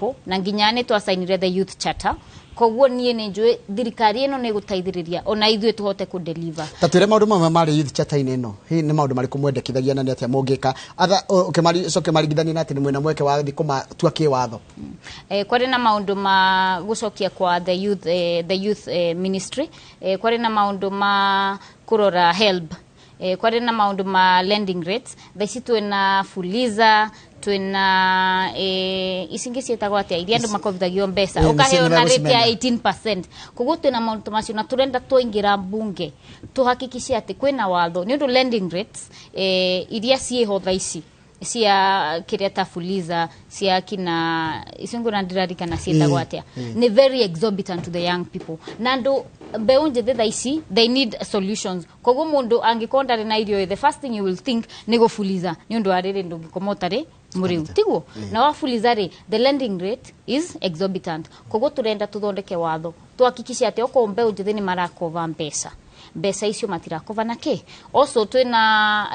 People na nginya nĩ twacainire the Youth Charter. Koguo niĩ nĩ njũĩ thirikari ĩno nĩ ĩgũteithĩrĩria ona ithuĩ tũhote kũ deliver. Ta twĩre maũndũ mamwe marĩ youth charter-inĩ ĩno. Hihi nĩ maũndũ marĩkũ mwendekithagia na nĩ atĩa mũngĩka atha ũkĩmari maringithania na atĩ nĩ mwĩna mweke wa gũthiĩ kũmatua kĩwatho? Kwarĩ na maũndũ ma gũcokia kwa the youth ministry. Kwarĩ na maũndũ ma kũrora HELB. Kwarĩ na maũndũ ma lending rates. Thaa ici twĩna Fuliza, twĩna ici ingĩ ciĩtagwo atĩa, iria andũ makovithagio mbeca, ũkaheo na rate ya 18%. Koguo twĩna maũndũ ta macio na tũrenda twaingĩra mbunge tũhakikice atĩ kwĩna watho, nĩ ũndũ lending rates iria ciĩho thaa ici cia kĩrĩa ta Fuliza, cia kina icio ngũna ndirarikana ciĩtagwo atĩa, nĩ very exorbitant to the young people. Na andũ mbeũ njĩthĩ thaa ici, they need solutions. Koguo mũndũ angĩkorwo ndarĩ na irio, the first thing you will think nĩ gũfuliza, nĩ ũndũ wa rĩrĩ ndũngĩkoma ũtarĩ mũrĩu, tiguo? Na wafuliza rĩ, the lending rate is exorbitant. Koguo tũrenda tũthondeke watho tuhakikishe atĩ okorwo mbeũ njĩthĩ nĩ marakova mbeca, mbeca icio matirakova na kĩ. Also twĩna